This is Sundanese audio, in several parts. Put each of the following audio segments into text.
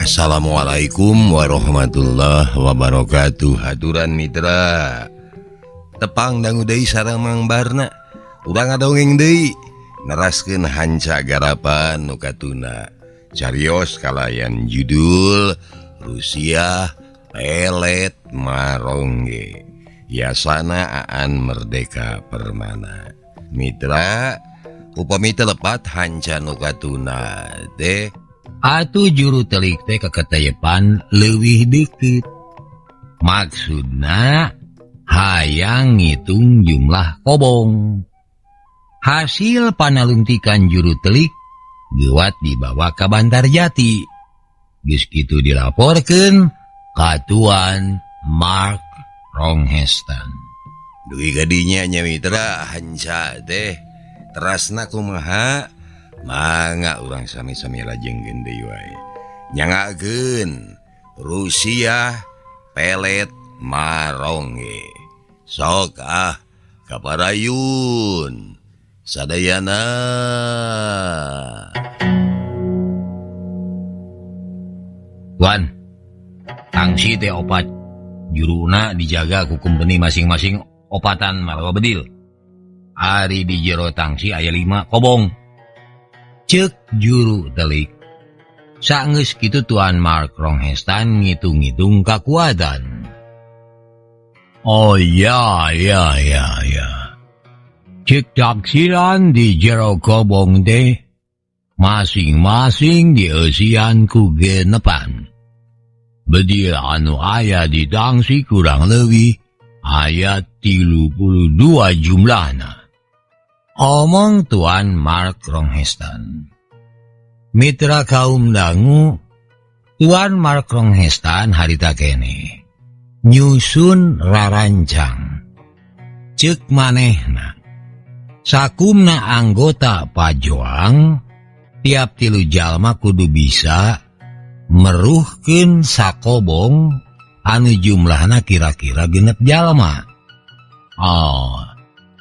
Assalamualaikum warahmatullahi wabarakatuh. Haturan mitra, tepang dangu deui sareng Mang Barna. Urang ngadongeng deui, neraskeun hanca garapan nu katuna. Carios kalayan judul Rusiah Pelet Marongge, Yasana Aan Merdeka Permana. Mitra, upami teu lepat hanca nu katuna teh atuh juru telik teh kaketeyepan leuwih deukeut. Maksudna hayang ngitung jumlah kobong. Hasil panalungtikan juru telik gewat dibawa ka Bantarjati. Geus kitu dilaporkeun ka Tuan Mark Ronghestan. Dugi ka dinya nya mitra, hanca teh terasna kumaha? Mangga urang sami-sami lajengkeun deui wae. Nyanggakeun Rusiah Pelet Marongge. Sok ah, kaparayun sadayana. Tuan, tangsi teh opat juruna dijaga ku kumpeni masing-masing opatan marawa bedil. Ari di jero tangsi aya 5 kobong. Cek juru telik. Saenggeus kitu Tuan Mark Ronghestan ngitung-ngitung kakuatan. Oh ya ya ya ya. Cek taksiran di jero kobong teh masing-masing dieusian ku genepan. Bedil anu aya di tangsi kurang leuwih aya 32 jumlahna. Omong Tuan Mark Ronghestan. Mitra kaum dangu, Tuan Mark Ronghestan harita kene nyusun rarancang. Ceuk manehna, sakumna anggota pajoang tiap 3 jalma kudu bisa meruhkeun sakobong anu jumlahna kira-kira 6 jalma. Oh,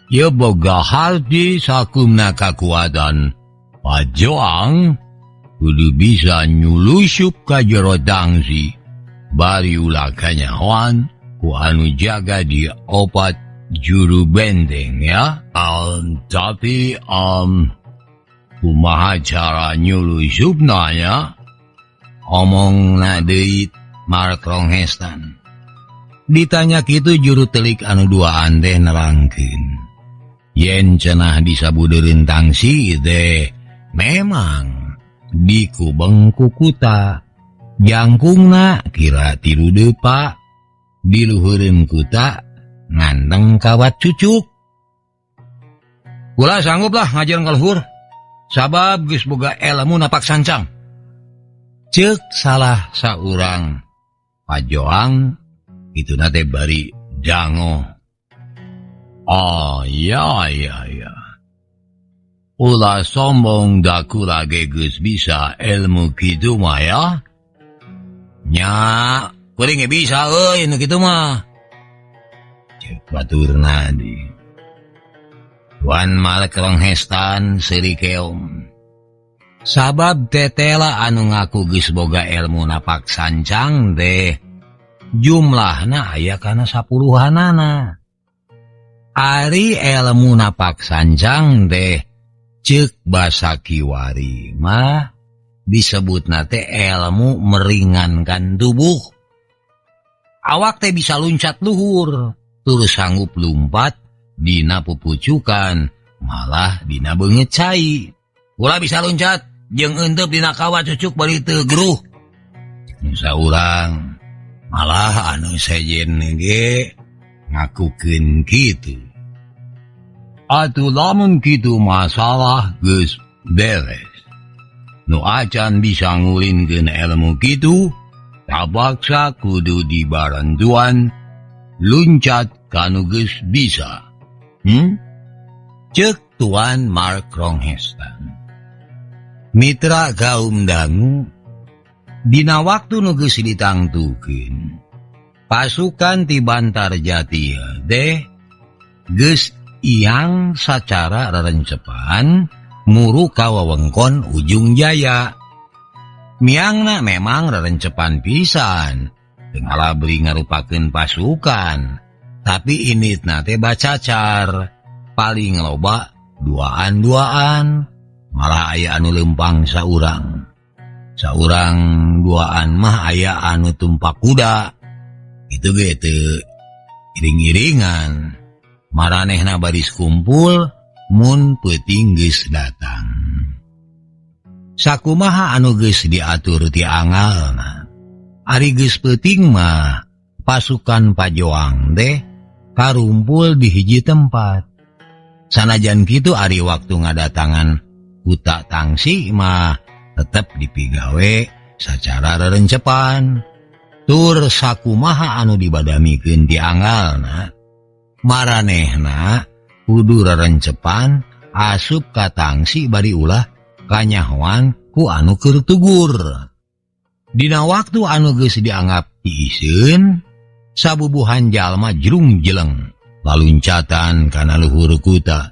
ieu boga harti sakumna kakuatan pajoang kudu bisa nyulusup ka jero tangsi bari ulah kanyahoan ku anu jaga di 4 juru benteng ya. Tapi kumaha cara nyulusupna nya? Omongna deui Mark Ronghestan. Ditanya kitu juru telik anu duaan teh nerangkeun. Yen cenah disabudeureun tangsi teh memang dikubeng ku kuta. Jangkungna kira 3 depa, diluhureun kuta nganteng kawat cucuk. Kula sanggup lah ngajaran ka luhur, sabab geus boga elmu napak sancang. Ceuk salah saurang pajoang kituna teh bari dango. Oh ya ya ya. Ulah sombong da kula ge geus bisa ilmu kitu mah ya. Nya, kuring ge bisa euy nu kitu mah. Ceuk baturna di. Tuan Mark Ronghestan seuri keom. Sabab tetela anu ngaku geus boga ilmu napak sancang teh jumlahna aya kana 10-anana. Ari ilmu napak sancang teh ceuk basa kiwari mah disebutna teh ilmu meringankan tubuh. Awak teh bisa luncat luhur, terus sanggup lumpat dina pupucukan, malah dina beungeut cai. Ulah bisa loncat jeung euteup dina kawat cucuk bari teu geruh. Nu saurang malah anu sejen ge ngakukeun kitu. Atuh lamun kitu masalah geus beres. Nu acan bisa ngulinkeun ilmu kitu, tapaksa kudu dibarentuan luncat kanu geus bisa. Ceuk Tuan Mark Ronghestan. Mitra kaum dangu, dina waktu nu geus ditangtukeun, pasukan ti Bantarjati teh geus iang sacara rerencepan muru ka wewengkon Ujung Jaya. Miangna memang rerencepan pisan. Teu ngalabri ngarupakeun pasukan. Tapi initna teh bacacar. Paling loba duaan-duaan. Malah aya anu lempang saurang. Saurang duaan mah aya anu tumpak kuda. Itu ge teu iring-iringan. Maranehna baris kumpul mun peuting geus datang. Sakumaha anu geus diatur ti angalna. Ari geus peuting mah pasukan Pajoang teh karumpul di hiji tempat. Sanajan kitu ari waktu ngadatangan kuta tangsi mah tetep dipigawe sacara rerencepan. Tur sakumaha anu dibadamikeun ti angalna, maranehna kudu rerencepan asup ka tangsi bari ulah kanyahoan ku anu keur tugur. Dina waktu anu geus dianggap tiiseun, sabubuhan jalma jrung jeleng laluncatan kana luhur kuta.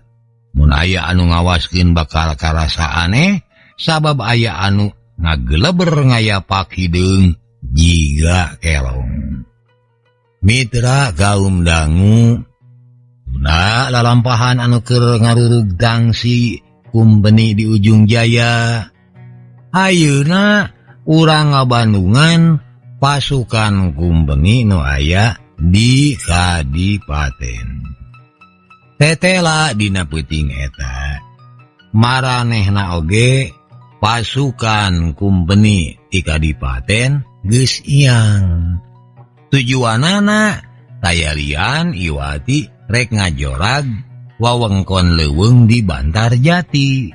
Mun aya anu ngawaskeun bakal karasa aneh, sabab aya anu ngageleber ngayapak hideung jiga kelong. Mitra kaum dangu, tuna lalampahan anu keur ngarurug tangsi kumpeni di Ujung Jaya. Ayeuna urang ngabandungan pasukan kumpeni nu aya di Kadipaten. Tetela dina peuting eta maranehna oge pasukan kumpeni di Kadipaten geus iang. Tujuanana tayalian iwati rek ngajorag wewengkon leuweung di Bantarjati.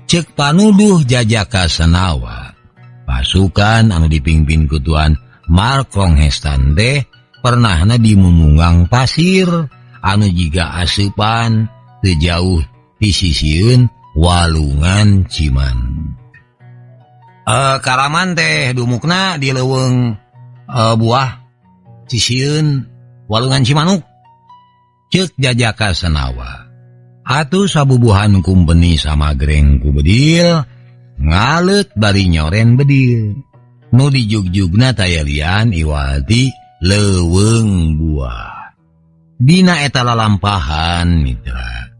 Cek panuduh Jajaka Senawa, pasukan anu dipimpin ku Tuan Mark Ronghestan teh pernahna di mumunggang pasir anu jiga asupan teu jauh ti sisieun Walungan Ciman. Karaman teh dumukna di leuweung buah sisieun Walungan Cimanuk. Cek Jajaka Senawa. Atuh sabubuhan kumpeni samagreng ku bedil ngaleut bari nyoren bedil. Nu dijugjugna tayalian iwati leuweung buah. Dina eta lalampahan mitra.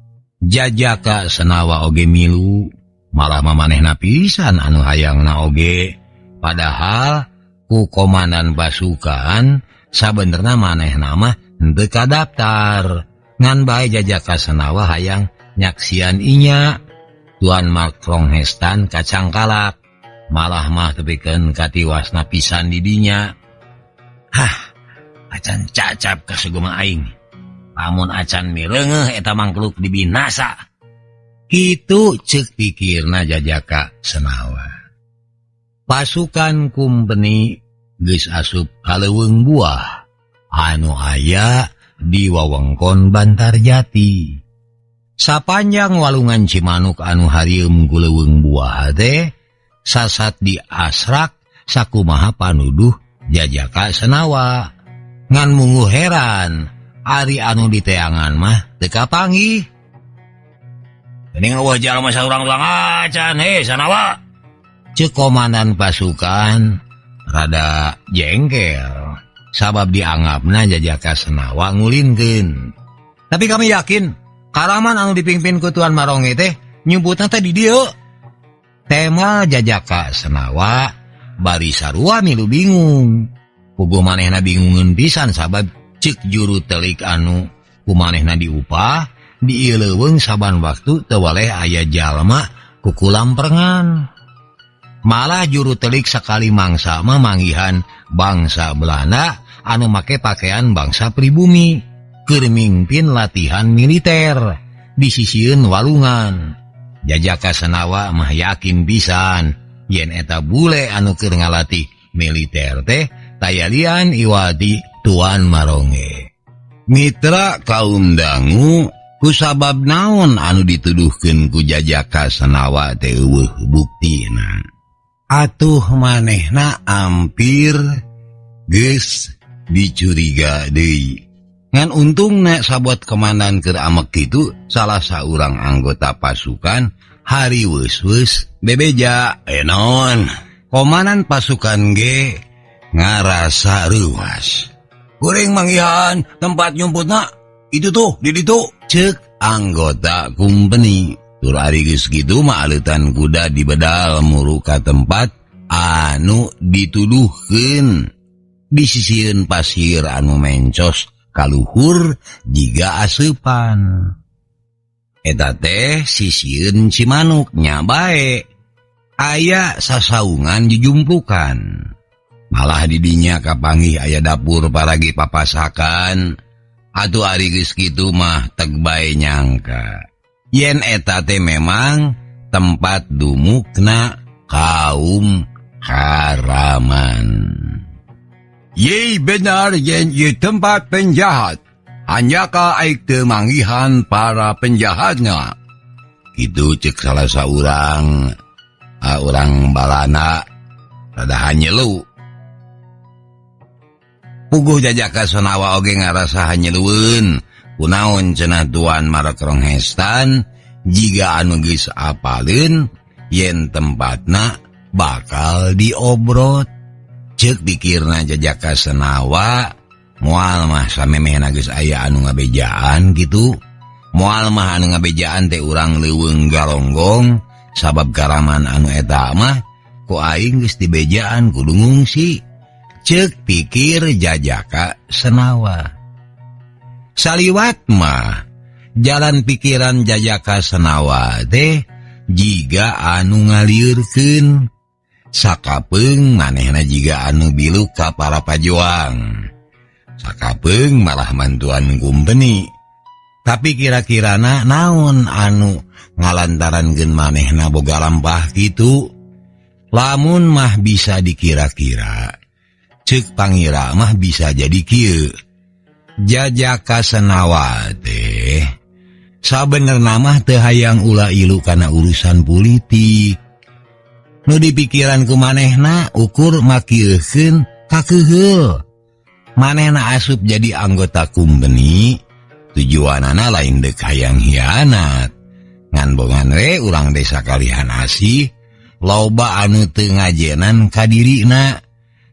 Jajaka Senawa oge milu, malah mamanehna pisan anu hayangna oge. Padahal ku komandan pasukan sabenerna manehna mah henteu kadaftar. Ngan bae Jajaka Senawa hayang nyaksian inya. Tuan Mark Ronghestan kacangkalak, malah mah tepikeun katiwasna pisan di dinya. Hah, acan cacap ka sugema aing. Lamun acan mireungeuh eta mangkluk dibinasa. Kitu ceuk pikirna Jajaka Senawa. Pasukan kumpeni geus asup ka leuweung buah anu aya di wewengkon Bantarjati. Sapanjang Walungan Cimanuk anu harieum ku leuweung buah teh sasat di asrak sakumaha panuduh Jajaka Senawa. Ngan munggu heran ari anu diteangan mah teu kapanggih. Geuning eueuh jalma saurang-urang acan he Sanawa. Ceuk komandan pasukan rada jengkel sabab dianggapna Jajaka Senawa ngulinkeun. Tapi kami yakin karaman anu dipimpin ku Tuan Maronge teh nyumputna teh di dieu. Tema Jajaka Senawa bari sarua milu bingung. Puguh manehna bingungeun pisan sabab ceuk juru telik anu ku manehna diupah di ieu leuweung saban waktu teu waleh aya jalma kukulamperengan. Malah juru telik sakali mangsa mah manggihan bangsa Belanda anu make pakaian bangsa pribumi keur mingpin latihan militer di sisieun walungan. Jajaka Senawa mah yakin pisan yen eta bule anu keur ngalatih militer teh tayalian iwati Tuan Maronge. Mitra kaum dangu kusabab naon anu dituduhkeun ku Jajaka Senawa teh eueuh buktina. Atuh manehna ampir geus dicuriga deui. Ngan untungna sabot komandan keur amek kitu salah saurang anggota pasukan hari weus-weus bebeja. Naon? Komandan pasukan ge ngarasa reuwas. Kuring manggihan tempat nyumputna itu tuh di ditu cek anggota kumpeni. Tur ari geus kitu mah aleutan kuda dibedal muru ka tempat anu dituduhkeun. Di sisieun pasir anu mencos kaluhur jiga aseupan. Eta teh sisieun Cimanuk nya bae. Aya sasaungan dijumplukan. Malah didinya kapanggih aya dapur paragi papasakan. Atuh ari geus kitu mah teg bae nyangka. Yen eta teh memang tempat dumukna kaum Karaman. Ye benar yen ye tempat penjahat. Hanjaka aik teu manggihan para penjahatnya. Kitu cek salah saurang. Orang Balana rada hanyelu. Puguh Jajaka Senawa oge ngarasa hanyelueun. Kunaon cenah Tuan Mark Rongstan jiga anu geus apaleun yen tempatna bakal diobrot. Ceuk pikirna Jajaka Senawa moal mah samemehna geus aya anu ngabejaan kitu. Moal mah anu ngabejaan teh urang leuweung galonggong sabab karaman anu eta mah ku aing geus dibejaan kudu ngungsi. Ceuk pikir Jajaka Senawa. Saliwat mah jalan pikiran Jajaka Senawa teh jiga anu ngalieurkeun. Sakapeung manehna jiga anu biluk ka para pajuang. Sakapeung malah mantuan kumpeni. Tapi kira-kirana naon anu ngalantarankeun manehna boga lampah kitu? Lamun mah bisa dikira-kira. Ceuk pangira mah bisa jadi kieu. Jajaka Senawa teh sabenerna mah teu hayang ulah ilu kana urusan politik. Nu dipikiran ku manehna ukur makieukeun kakeuheul. Manehna asup jadi anggota kumpeni tujuanana lain deuk hayang hianat. Ngan bongan we urang desa Kalihan Asih loba anu teu ngajenan ka dirina.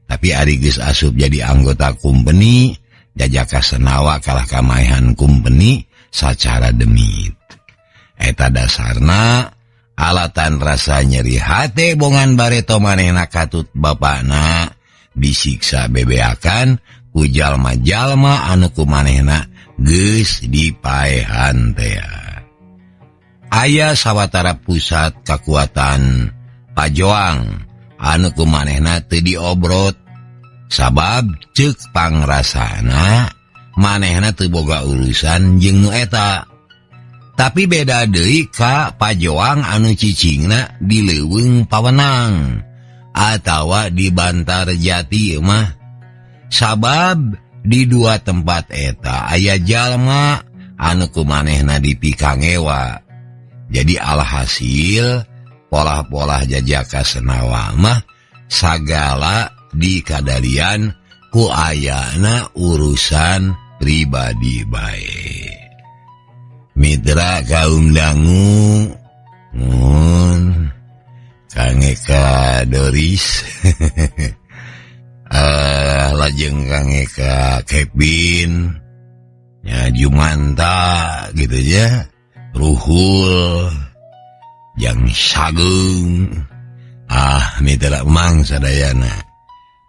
Tapi ari geus asup jadi anggota kumpeni Jajaka Senawa kalah kamaehan kumpeni sacara demit. Eta dasarna alatan rasa nyeri hate bongan bareto manehna katut bapana disiksa bebeakan ku jalma-jalma anu ku manehna geus dipaehan tea. Aya sawatara pusat kakuatan pajoang anu ku manehna teu diobrot sabab ceuk pangrasana manehna teu boga urusan jeung nu eta. Tapi beda deui ka pajoang anu cicingna di leuweung Pawenang atawa di Bantar Jati mah. Sabab di dua tempat eta aya jalma anu ku manehna dipikangewa. Jadi alhasil polah-polah Jajaka Senawa mah sagala dikadalian ku ayana urusan pribadi bae. Mitra kaum dangu mun Kang Eka Doris lajeng Kang Eka Kevin ya Jumanta gitu ya, Ruhul yang Sagung mitra Mang sadayana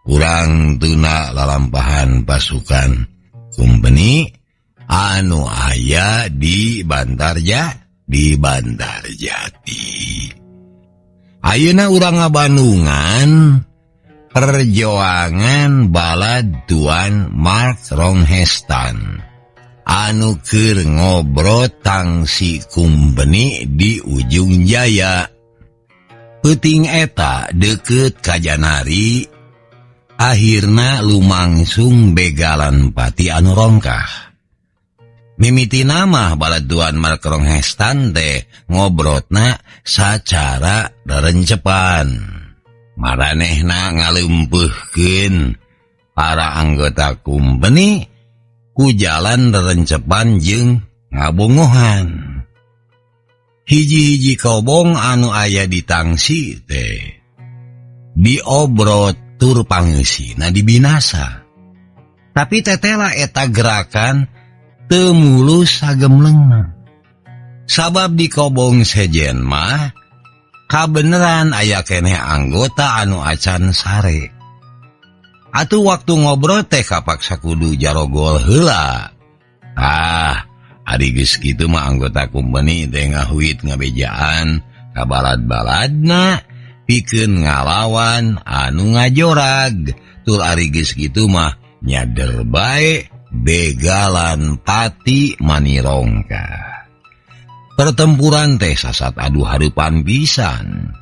urang tuna lalampahan pasukan kumpeni anu aya di Bantarja di Bantarjati. Ayeuna urang ngabandungan perjuangan balad Tuan Mark Rongstan anu keur ngobrol tangsi kumpeni di Ujung Jaya. Peuting eta deket Kajanari akhirna lumangsung begalan pati anu rongkah. Mimiti nama balad Tuan Mark Rongstan teh ngobrotna sacara rerencepan. Maranehna ngaleumpeuhkeun para anggota kumpeni ku jalan rerencepan jeung ngabongohan. Hiji-hiji kobong anu aya di tangsi teh Diobrot tur pangeusina dibinasa. Tapi tetela eta gerakan teu mulus sagemlengna. Sabab di kobong sejen mah kabeneran aya keneh anggota anu acan sare. Atuh waktu ngobrol teh kapaksa kudu jarogol heula. Ah, ari geus kitu mah anggota kumpeni teh ngahuit ngabejaan ka balad-baladna pikeun ngalawan anu ngajorag. Tur ari geus kitu mah nyader bae begalan pati manirongka. Pertempuran teh sasat adu hareupan pisan.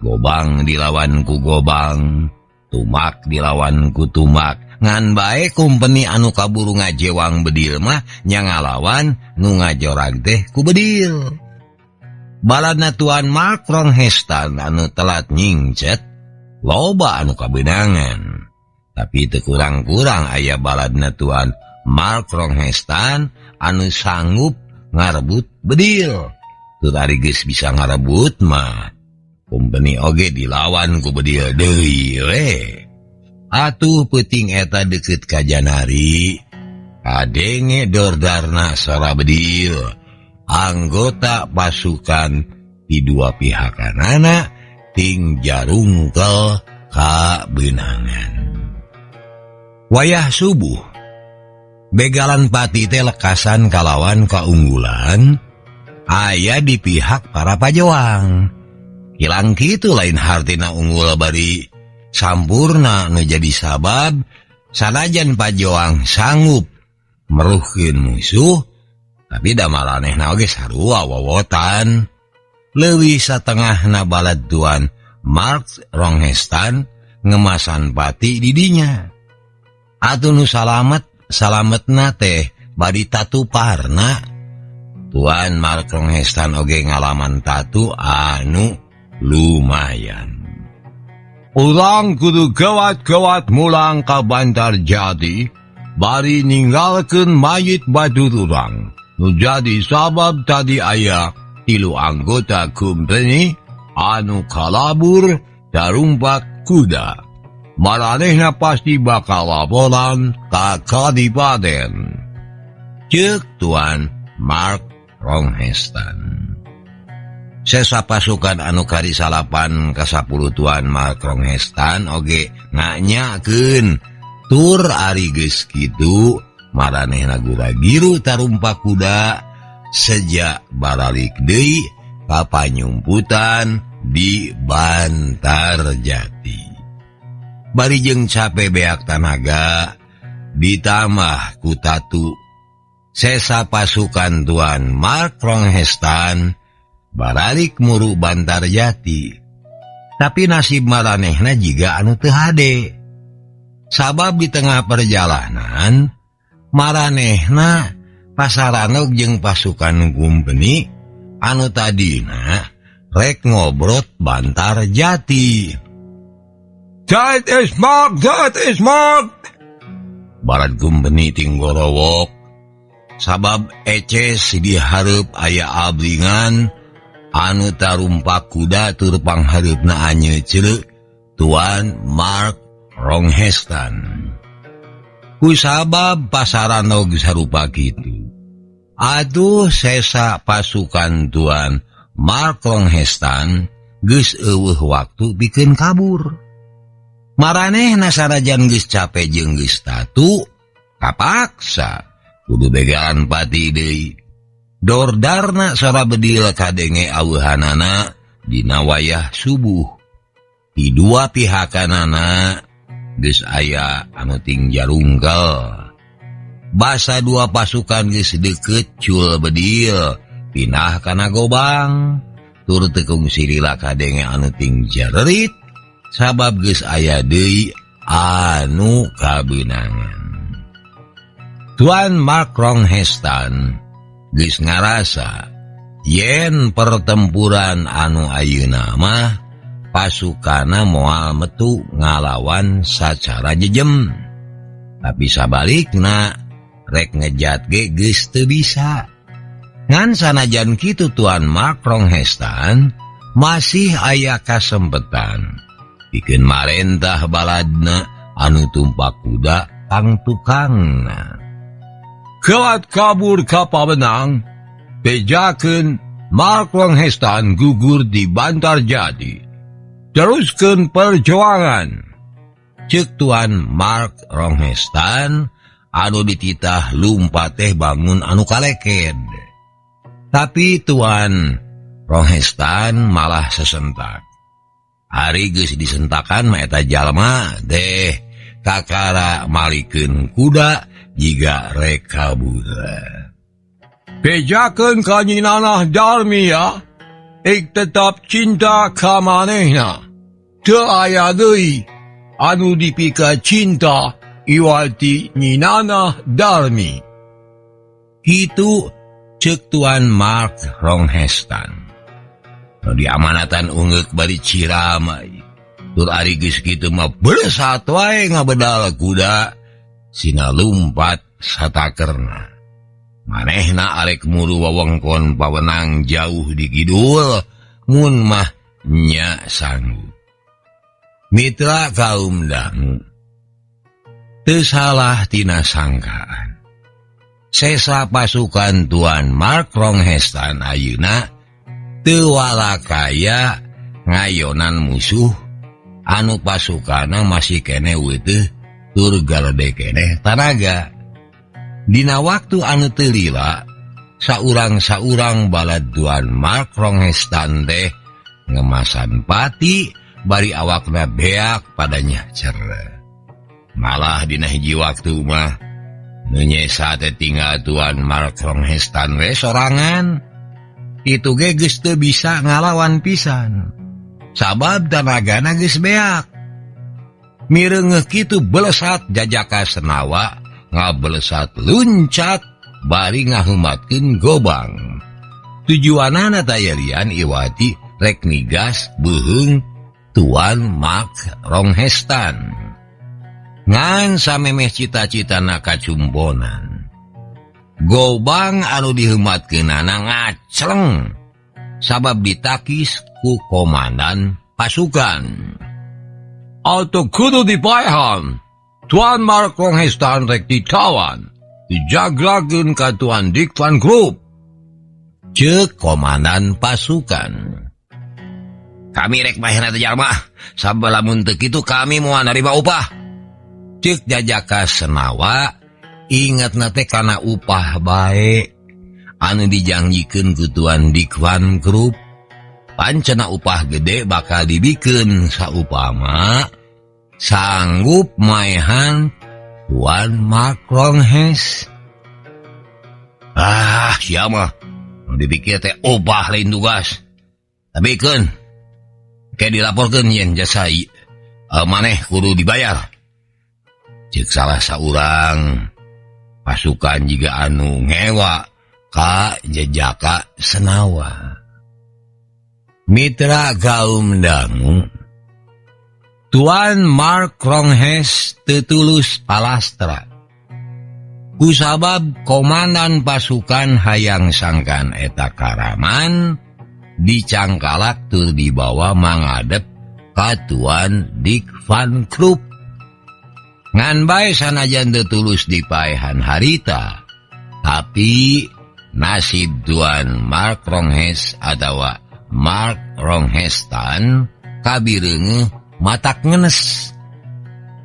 Gobang dilawan ku gobang, tumak dilawan ku tumak. Ngan bae kumpeni anu kaburu ngajewang bedil mah nya ngalawan nu ngajorag teh ku bedil. Baladna Tuan Mark Ronghestan anu telat nyingcet loba anu kabeunangan. Tapi teu kurang-kurang aya baladna Tuan Mark Ronghestan anu sanggup ngarebut bedil. Tur ari geus bisa ngarebut mah kumpeni oge dilawan ku bedil deui we. Atuh peuting eta deukeut ka Janari, kadenge dordarna sora bedil. Anggota pasukan di dua pihakanana ting jarungkel kabeunangan. Wayah subuh, begalan pati teh lekasan kalawan kaunggulan aya di pihak para pajoang. Hilang kitu lain hartina unggul bari sampurna nu jadi sabab sanajan pajoang sanggup meruhkeun musuh, tapi da maranehna oge sarua wowotan. Leuwih satengahna balad Tuan Mark Ronghestan ngemasan pati di dinya. Atuh nu salamet salametna teh bari tatu parna. Tuan Mark Ronghestan oge ngalaman tatu anu lumayan. Urang kudu gawat-gawat mulang ka Bantar Jati bari ninggalkeun mayit batur urang. Nu jadi sabab tadi aya 3 anggota kumpeni anu kalabur darumpak kuda. Maranehna pasti bakal laporan ka kadipaten. Ceuk Tuan Mark Ronghestan. Sesa pasukan anu kari 9 ka 10 Tuan Mark Ronghestan oge nganyakeun. Tur ari geus kitu maranehna gura-giru tarumpak kuda sejak baralik deui ka panyumputan di Bantarjati. Bari jeung cape beak tanaga ditambah ku tatu sesa pasukan Tuan Mark Ronghestan baralik muru Bantarjati. Tapi nasib maranehna jiga anu teu hade. Sabab di tengah perjalanan maranehna pasaranok jeung pasukan kumpeni anu tadina rek ngobrot Bantarjati. That is Mark, that is Mark. Barat kumpeni tinggorowok sabab eces dihareup aya ablingan anu tarumpak kuda tur panghareupna anyeun Tuan Mark Ronghestan. Ku sabab pasaranog sarupa kitu. Aduh sesa pasukan Tuan Mark Ronghestan geus eueuh waktu pikeun kabur. Maranehna sanajan geus cape jeung geus tatu kapaksa kudu begalan pati deui. Dordarna sora bedil kadenge aweuhanana dina wayah subuh. Di dua pihakanana geus aya anu ting jarungkel. Basa dua pasukan geus deukeut cul bedil pindah kana gobang. Tur teu kungsi lila kadenge anu ting jarerit sabab geus aya deui anu kabeunangan. Tuan Mark Ronghestan geus ngarasa yen pertempuran anu ayeuna mah pasukana moal metu ngalawan sacara jejem. Tapi sabalikna rek ngejat ge geus teu bisa. Ngan sanajan kitu Tuan Mark Ronghestan masih aya kasempetan. Pikeun marentah baladna anu tumpak kuda pang tukangna. Kelat kabur ka Pawenang, bejakeun Mark Longhestan gugur di Bantarjati. Teruskeun perjuangan. Ceuk Tuan Mark Ronghestan anu dititah lumpat teh bangun anu kaleked. Tapi Tuan Ronghestan malah sesentak. Ari geus disentakan mah eta jalma deh kakara malikeun kuda jiga rek kabur. Bejakeun ka Nyi Nanah Darmi ya, ik tetap cinta ka manehna. Teu aya deui anu dipika cinta iwal ti Nyi Nanah Darmi. Kitu ceuk Tuan Mark Ronghestan. Nu diamanatan ungeuk bari ciramai. Tur ari geus kitu mah beresat wae ngabedal kuda sina lumpat satakerna. Manehna arek muru wewengkon Pawenang jauh di kidul mun mah nya sanggup. Mitra kaum dangu teu salah tina sangkaan. Sesa pasukan Tuan Mark Ronghestan ayeuna teu walakaya ngayonan musuh anu pasukana masih keneh weutuh tur galede keneh tanaga. Dina waktu anu teu lila, saurang-saurang balad Tuan Mark Ronghestan teh ngemasan pati bari awakna beak padanya cereh. Malah dina hiji waktu mah nu nyesa teh tinggal Tuan Mark Ronghestan we sorangan. Itu ge geus teu bisa ngalawan pisan. Sabab tanagana geus beak. Mireungeuh kitu belesat jajaka Senawa ngabelesat luncat bari ngaheumatkeun gobang. Tujuanana tayarian iwati rek nigas beuheung Tuan Mark Ronghestan. Ngan samemeh cita-citana kacumponan. Gobang anu diheumatkeunana ngacleng sabab ditakis ku komandan pasukan. Auto kudu dipaehan. Tuan Mark Ronghestan rek ditawan, dijagrakeun ka Tuan Dick Van Group. Ceuk komandan pasukan. Kami rek maehan eta jalma, sabab lamun teu kitu kami moal narima upah. Ceuk jajaka Senawa, ingatna teh kana upah bae anu dijangjikeun ku Tuan Dick Van Group. Pancena upah gede bakal dibikeun saupama sanggup maehan Tuan Mark Ronghes. Ah, sia mah nu dipikir teh upah lain tugas. Tapi keun ke dilaporkeun yen jasa maneh kudu dibayar. Ceuk salah saurang pasukan jiga anu ngewa ka jejaka Senawa. Mitra kaum dangu, Tuan Mark Ronghes teu tulus palastra. Kusabab komandan pasukan hayang sangkan eta karaman dicangkalak tur dibawa mangadep ka Tuan Dick Van Krup. Ngan bae sanajan teu tulus dipaehan harita, tapi nasib Tuan Mark Ronghes atawa Mark Ronghestan kabireungeuh matak ngenes.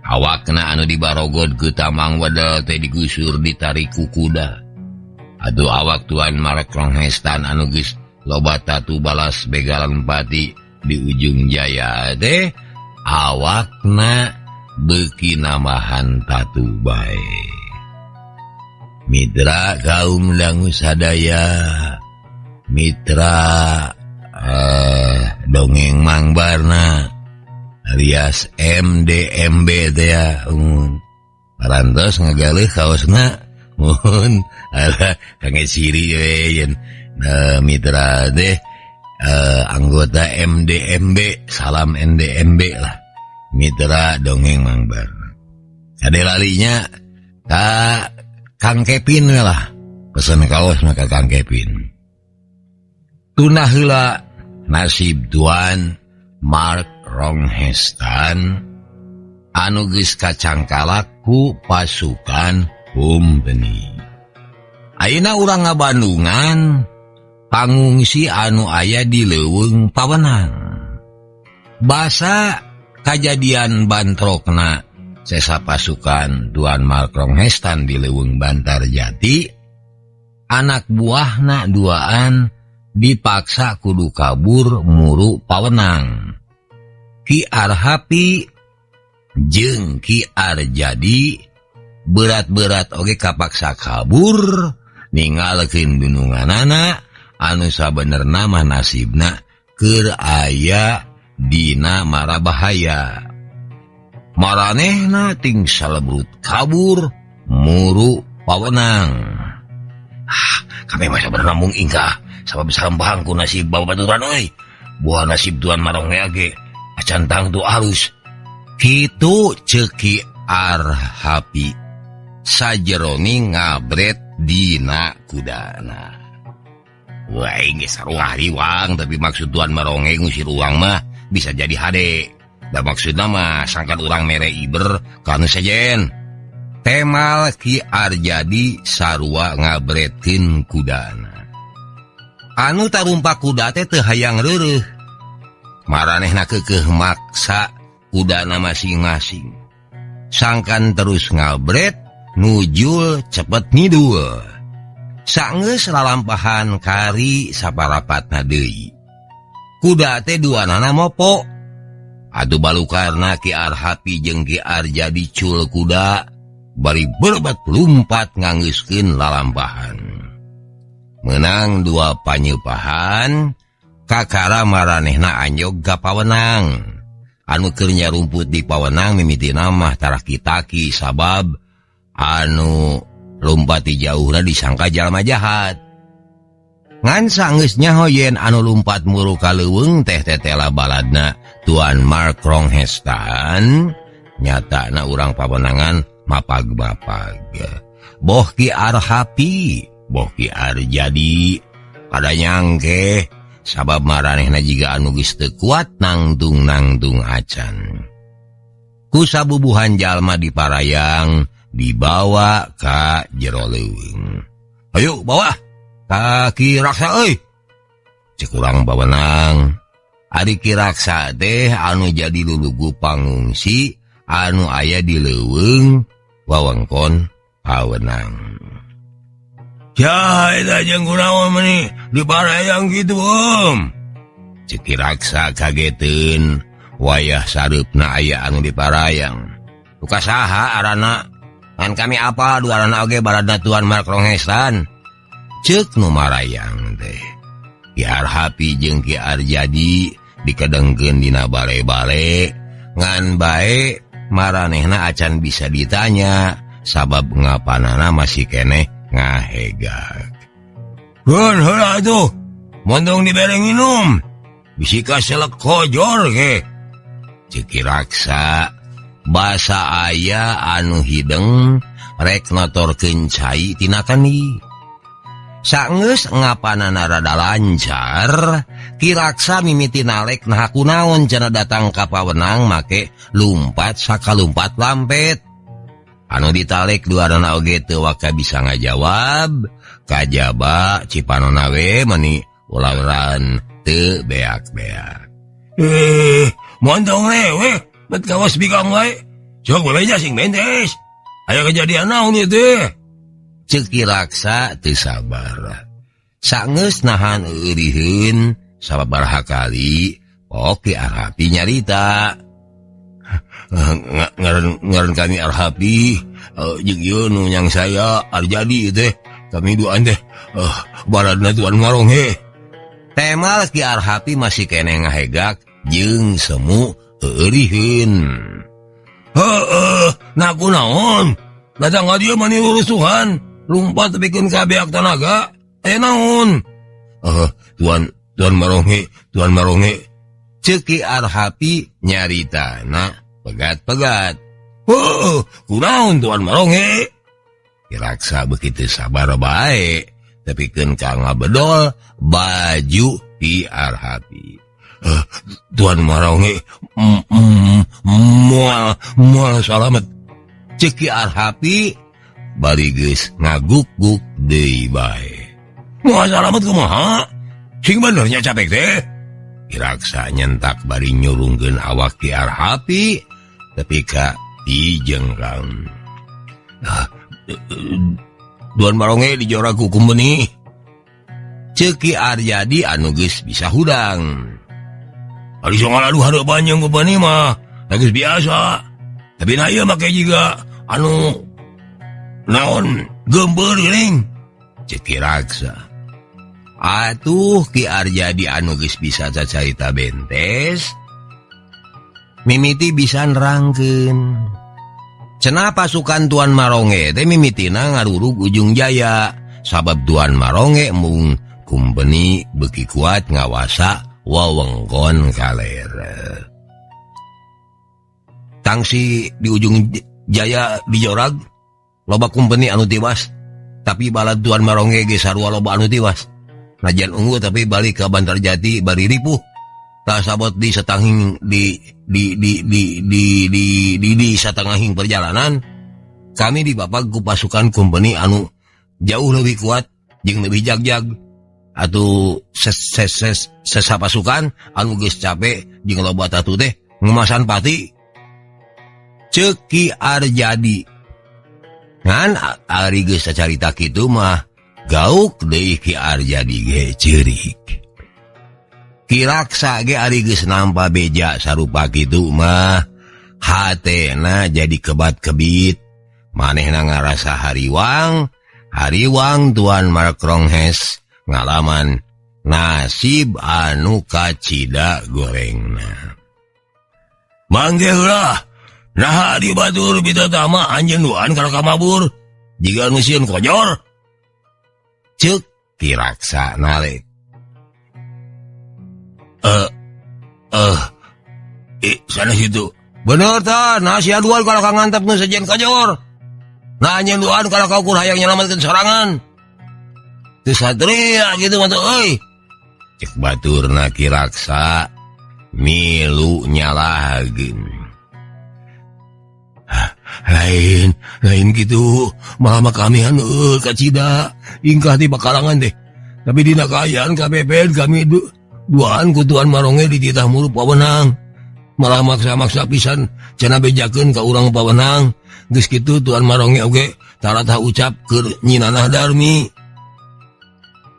Awakna anu dibarogod ku tamang wedel teh digusur ditarik ku kuda. Aduh awak Tuan Mark Ronghestan anu geus loba tatu balas begalan pati di ujung jaya teh awakna beuki nambahan tatu bae. Mitra kaum dangu sadaya, mitra dongeng Mang Barna alias MDMB teh ya, mun parantos ngagaleuh kaosna mun ala kangge siri we yen mitra teh anggota MDMB, salam MDMB lah mitra dongeng Mang Barna. Kade lalinya ka Kang Kevin we lah, pesen kaos mah ka Kang Kevin. Tunah heula nasib Tuan Mark Ronghestan anu geus kacangkalak ku pasukan Humbeni. Ayeuna urang ngabandungan pangungsi anu aya di leuweung Pawenang. Basa kajadian bantrokna sesa pasukan Tuan Mark Ronghestan di leuweung Bantarjati, anak buahna duaan dipaksa kudu kabur muru Pawenang. Ki Arhapi jeung Ki Arjadi berat-berat oge kapaksa kabur ninggalkeun dununganana anu sabenerna mah nasibna keur aya dina mara bahaya. Maranehna ting salebrut kabur muru Pawenang. Ah, kami mah sabenerna mung ingkah sabab sarembahang ku nasib babaturan euy. Buah nasib Tuan Maronge ge acan tangtu alus. Kitu ceuk Ki Arhapi sajeroni ngabret dina kudana. Wah, geus sarua hariwang, tapi maksud Tuan Maronge ngusir urang mah bisa jadi hade. Da maksudna mah sangkan urang mere iber ka nu sejen. Temal Ki Arjadi sarua ngabretkeun kudana. Anu tarumpak kuda teh teu hayang reureuh. Maranehna keukeuh maksa kudana masing-masing. Sangkan terus ngabret nujul cepet ngidul. Sanggeus lalampahan kari saparapatna deui. Kuda teh duanana mopo. Atuh balukarna Ki Arhapi jeung Ki Arjadi cul kuda bari berbat lumpat nganggeuskeun lalampahan. Menang dua panyeupahan kakara maranehna anjog ka Pawenang. Anu keur nyarumput di Pawenang mimitina mah taraki-taki sabab anu lumpat di jauhna disangka jalma jahat. Ngan sanggeus nyaho yen anu lumpat muru ka leuweung teh tetela baladna Tuan Mark Ronghestan, nyatana urang Pawenangan mapag-mapag. Boh Ki Arhapi, boh Ki Arjadi pada nyangke sabab maranehna jiga anu geus teu kuat nangtung-nangtung acan. Ku sabubuhan jalma di Parayang dibawa ka jero leuweung. Ayo bawa ka Ki Raksa euy. Cek urang Pawenang. Ari Ki Raksa teh anu jadi lulugu pangungsi anu aya di leuweung wewengkon Pawenang. Ya, eta jeung kunaon meuni di Parayang kitu, Om. Cek Ki Raksa kageteun wayah sareupna aya anu di Parayang. Duka saha arana? Ngan kami apa duarana oge baradna Tuan Mark Ronghestan. Ceuk nu marayang teh. Ki Arhapi jeung Ki Arjadi dikedengkeun dina bale-bale ngan bae maranehna acan bisa ditanya sabab ngapanana masih keneh ngahegak. Keun heula atuh, montong dibere nginum. Bisi kaselek kojor ge. Ceuk Ki Raksa basa aya anu hideng rek notorkeun cai tina kendi. Sanggeus ngapanana rada lancar, Ki Raksa mimiti nalek naha kunaon cenah datang ka Pawenang make lumpat sakalumpat lampet. Anu ditalek duarana oge teu waka bisa ngajawab, kajaba cipanona we meuni ulauran teu beak-beak. Montong we, bet kawas bikang wae. Sok bebeja sing bentes. Aya kejadian naon ieu teh? Ceuk Ki Raksa teu sabar. Sanggeus nahan euriheun sababaraha kali, pok Ki Arhapi nyarita. Ngaran kami Arhapi, jeung ieu nu nyang saya Arjadi teh. Kami duaan teh baradna Tuan Maronge. Temal Ki Arhapi masih keneh ngahegak jeung semu euriheun. Heeh, nah kunaon? Datang ka dieu mani rusuhan, lumpat tepikeun ka beak tanaga. Aya naon? Tuan Maronge, Tuan Maronge. Ceuk Ki Arhapi nyaritana pegat-pegat. Heeh, kunaon Tuan Maronge? Ki Raksa begitu sabar bae, tepikeun ka ngabedol baju Ki Arhapi. Tuan Maronge Moal moal salamet cek Ki Arhapi bari geus ngaguk-guk deui bae. Moal salamet kumaha? Sing bener nya capek teh. Ki Raksa nyentak bari nyurungkeun awak Ki Arhapi tepi ka dijengkang. Tuan Maronge dijorag ku kumpeni. Cek Ki Arjadi anu geus bisa hudang. Ari sok ngaladuh hareupan jeung kumpeni mah geus biasa. Tapi na ieu make jiga anu naon geumbeur geuning. Cek Ki Raksa. Atuh Ki Arjadi anu geus bisa cacarita bentes mimiti bisa nerangkeun. Cenah pasukan Tuan Maronge teh mimitina ngarurug Ujung Jaya sabab Tuan Maronge mung kumpeni beuki kuat ngawasa wewengkon kaler. Tangsi di Ujung Jaya dijorag loba kumpeni anu tiwas, tapi balad Tuan Maronge ge sarua loba anu tiwas. Najan unggul tapi balik ke Bantarjati bari ripuh. Tah sabot di setanging di satengahing perjalanan kami dibabag ku pasukan kumpeni anu jauh lebih kuat jeung lebih jagjag atuh ses sesa pasukan anu geus capek jeung loba tatu teh ngemasan pati. Cek Ki Arjadi ngan ari geus sacarita kitu mah gauk deui Ki Arjadi ge ceurik. Ki Raksa ge ari geus nampa beja sarupa kitu mah hatena jadi kebat-kebit. Manehna ngarasa hariwang, hariwang Tuan Mark Ronghes ngalaman nasib anu kacida gorengna. Mangge heula, naha di batur bitatama anjeun duaan kana kamabur jiga nu sieun kojor. Cek Ki Raksa nalek. Sana situ. Bener ta, nah sia duaan kalau kang ngantep nu sejen kojor. Nah anjeun duaan kalau kau kur hayang nyelametkeun sorangan. Teu satria gitu mah tuh euy. Cek baturna Ki Raksa milu nyalahakeun. Lain, lain gitu. Malah mah kami anu kacida ingkah di bakalangan deh. Tapi dina kaayaan KPPN kami duaan ku Tuan Maronge dititah murup pawenang. Malah maksa-maksa pisan cenah bejakeun ka urang pawenang. Geus kitu Tuan Maronge oge taratah ucap keur Nyi Nanah Darmi.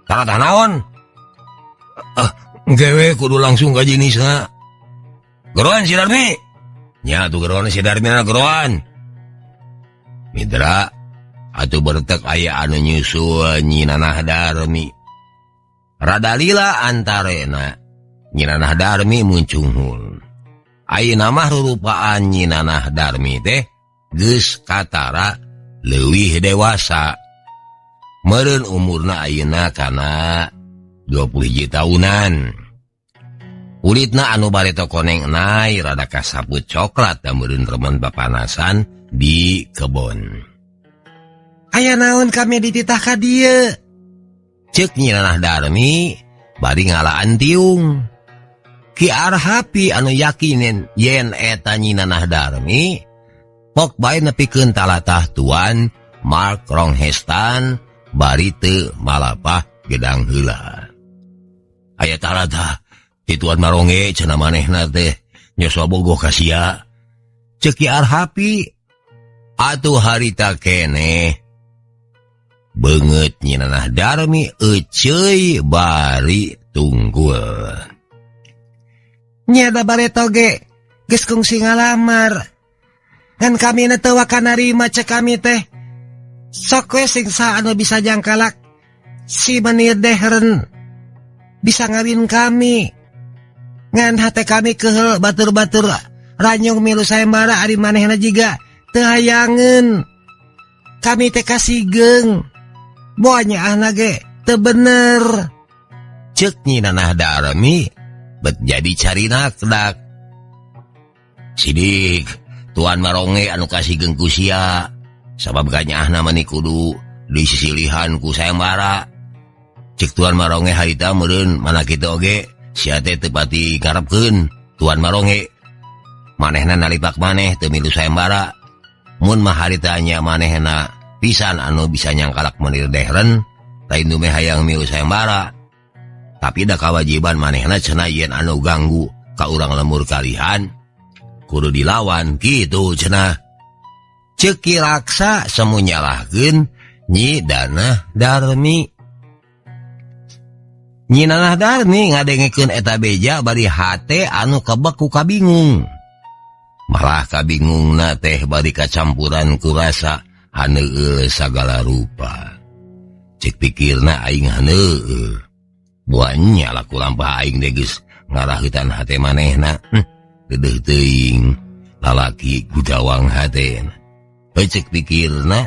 Taratah naon? Gewe kudu langsung ka jenisna. Geroan si Darmi. Nya atuh geroan si Darmi na geroan. Mitra atuh bertek aya anu nyusul Nyi Nanah Darmi. Rada lila antarena Nyi Nanah Darmi muncunghul. Ayeuna mah rurupaan Nyi Nanah Darmi teh geus katara leuwih dewasa. Meureun umurna ayeuna kana 20 tahunan. Kulitna anu bareto koneng nay rada kasaput coklat da meureun remen papanasan di kebon. Aya naon kami dititah ka dieu? Cek Nyi Nanah Darmi bari ngalaan tiung. Ki Arhapi anu yakinin yen eta Nyi Nanah Darmi pok bae nepikeun talatah Tuan Mark Ronghestan bari teu malapah gedang heula. Aya talatah ti Tuan Maronge cenah manehna teh nyoso bogoh ka sia. Cek Ki Arhapi atuh harita keneh beungeut Nyi Nanah Darmi euceuy bari tunggul. Nya da bareto ge geus kungsi ngalamar. Ngan kami na teu waka narima cek kami teh. Sok we sing saha anu bisa jangkalak si menir deheren bisa ngawin kami. Ngan hate kami kehel batur-batur ranyung milu sayembara ari manehna jiga teu hayangeun. Kami teh kasigeung. Boa nyaahna ge teu bener. Cek Nyi Nanah Darmi bet jadi carinakdak. Sidik Tuan Maronge anu kasigeung ku sia sabab ganyaahna mani kudu disisilihan ku sayembara. Cek Tuan Maronge harita meureun mana kitu oge sia teh teu pati ngarepkeun Tuan Maronge. Manehna nalipak maneh teu milu sayembara. Mun mah harita nya manehna pisan anu bisa nyangkalak Menir Dehren, lain dumeh hayang milu sayembara. Tapi da kawajiban manehna cenah yen anu ganggu ka urang lembur kalihan kudu dilawan kitu cenah. Ceuk Ki Raksa semu nyalahkeun Nyi Danah Darmi. Nyi Nanah Darmi ngadengekeun eta beja bari hate anu kebek ku kabingung. Malah kabingungna teh bari kacampuran ku rasa haneueul sagala rupa. Cek pikirna aing haneueul. Buahnya laku lampah aing teh geus ngaraheutan hate manehna. Dedeuh teuing lalaki gudawang hatena. Cek pikirna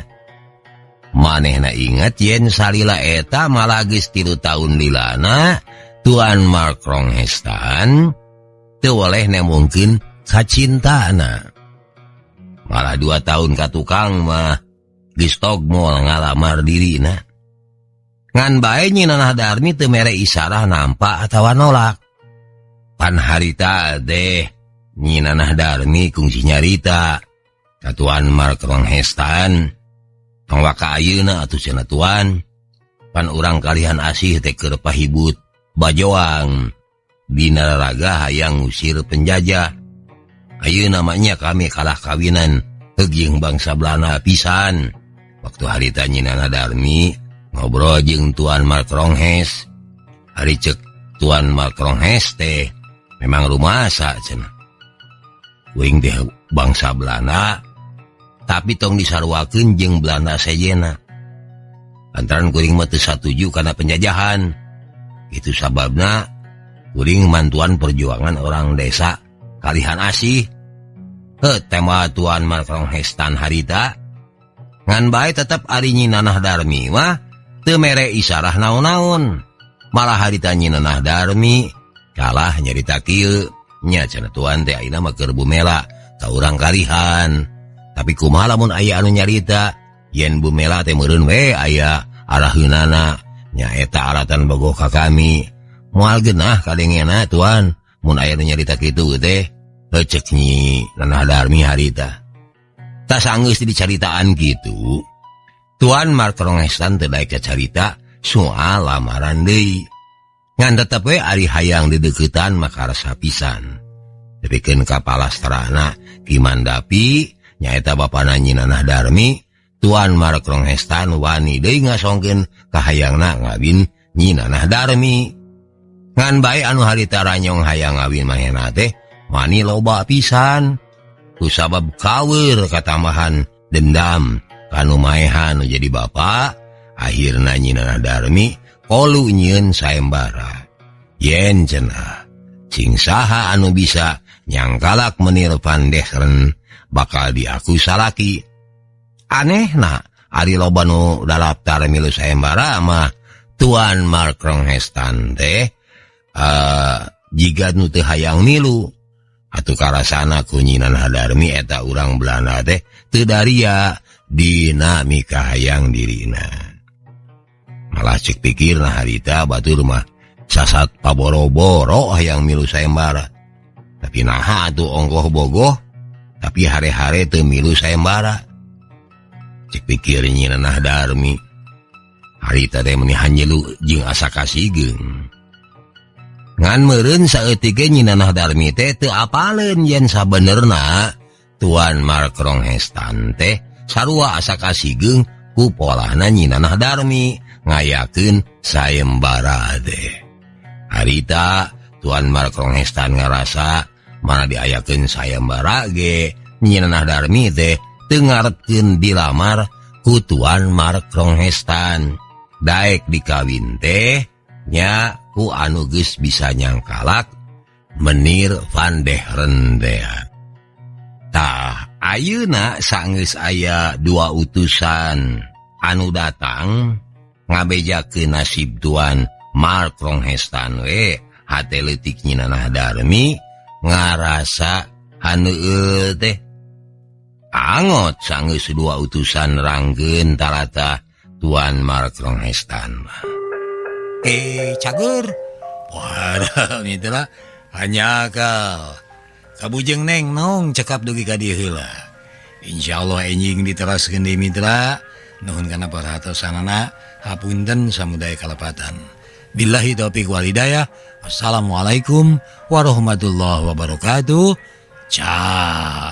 manehna ingat yen salila eta malah geus 3 tahun lilana Tuan Mark Ronghestan teu woleh mungkin kacintana. Malah 2 tahun ka tukang mah geus togmol ngalamar dirina. Ngan bae Nyi Nanah Darmi teu mere isarah nampa atawa nolak. Pan harita teh Nyi Nanah Darmi kungsi nyarita ka Tuan Mark Ronghestan. Tong waka ayeuna atuh cenah Tuan. Pan urang kalihan asih teh keur pahibut bajoang dina raraga hayang ngusir penjajah. Ayeuna mah nya kami kalah kawinan heug bangsa Belanda pisan. Waktu harita Nyi Nanah Darmi ngobrol jeung Tuan Mark Ronghes. Ari ceuk Tuan Mark Ronghes teh memang rumasa cenah. Kuring teh bangsa Belanda tapi tong disaruakeun jeung Belanda sejena. Lantaran kuring mah teu satuju kana penjajahan. Itu sababna kuring mantuan perjuangan orang desa kalihan asih. Heuh tema Tuan Mark Ronghestan harita. Ngan bae tetep ari Nyi Nanah Darmi mah teu mere isarah naon-naon. Malah harita Nyi Nanah Darmi kalah nyarita kieu nya cenah Tuan teh ayeuna mah keur bumela ka urang kalihan. Tapi kumaha lamun aya anu nyarita yen bumela teh meureun we aya araheunana nya eta alatan bogoh ka kami. Moal geunah kadengena Tuan mun aya nu nyarita kitu teh. Ceuk Nyi Nanah Darmi harita. Tas sanggeus dicaritaan kitu, Tuan Mark Ronghestan teu daek carita soal lamaran deui. Ngan tetep we ari hayang dideuketan maka rasa pisan. Depikeun ka palastrana Ki Mandapi nyaeta bapana Nyi Nanah Darmi, Tuan Mark Ronghestan wani deui ngasongkeun kahayangna ngawin Nyi Nanah Darmi. Ngan bae anu harita ranyong hayang ngawin manehna teh wani loba pisan. Kusabab kaweur katambahan dendam kanu maehan nu jadi bapa, akhirna Nyi Nanah Darmi kolu nyieun sayembara. Yen cenah sing saha anu bisa nyangkalak Menir Van Dehren bakal diaku salaki. Anehna ari loba nu daftar milu sayembara mah Tuan Mark Ronghestan teh jiga nu teu hayang milu. Atuh karasana ku Nyi Nanah Darmi eta urang Belanda teh teu daria dina mikahayang dirina. Malah cek pikirna harita batur mah sasat paboro-boro hayang milu sayembara. Tapi naha atuh ongkoh bogoh tapi hare-hare teu milu sayembara. Cek pikir Nyi Nanah Darmi harita teh meuni hanjelu jeung asa kasigeung. Ngan meureun saeutik ge Nyi Nanah Darmi teh teu apaleun yen sabenerna Tuan Mark Ronghestan teh sarua asa kasigeung ku polahna Nyi Nanah Darmi ngayakeun sayembara teh. Harita Tuan Mark Ronghestan ngarasa mana diayakeun sayembara ge Nyi Nanah Darmi teh teu ngarepkeun dilamar ku Tuan Mark Ronghestan. Daek dikawin teh nya ku anu geus bisa nyangkalak Menir Van Dehren teh. Tah ayeuna sanggeus aya 2 utusan anu datang ngabejakeun nasib Tuan Mark Ronghestan we hate leutik Nyi Nanah Darmi ngarasa haneueul teh. Angot sanggeus 2 utusan rangkeun tarata Tuan Mark Ronghestan mah. Cager. Waduh, itulah hanya kau. Kabujeng neng nong cekap dugi ka dieu heula. Insyaallah enjing diteraskeun deui mitra. Nuhun kana perhatosanana, hapunten samudaya kalepatan. Billahi taufiq wal hidayah. Wassalamualaikum warahmatullahi wabarakatuh. Ciao.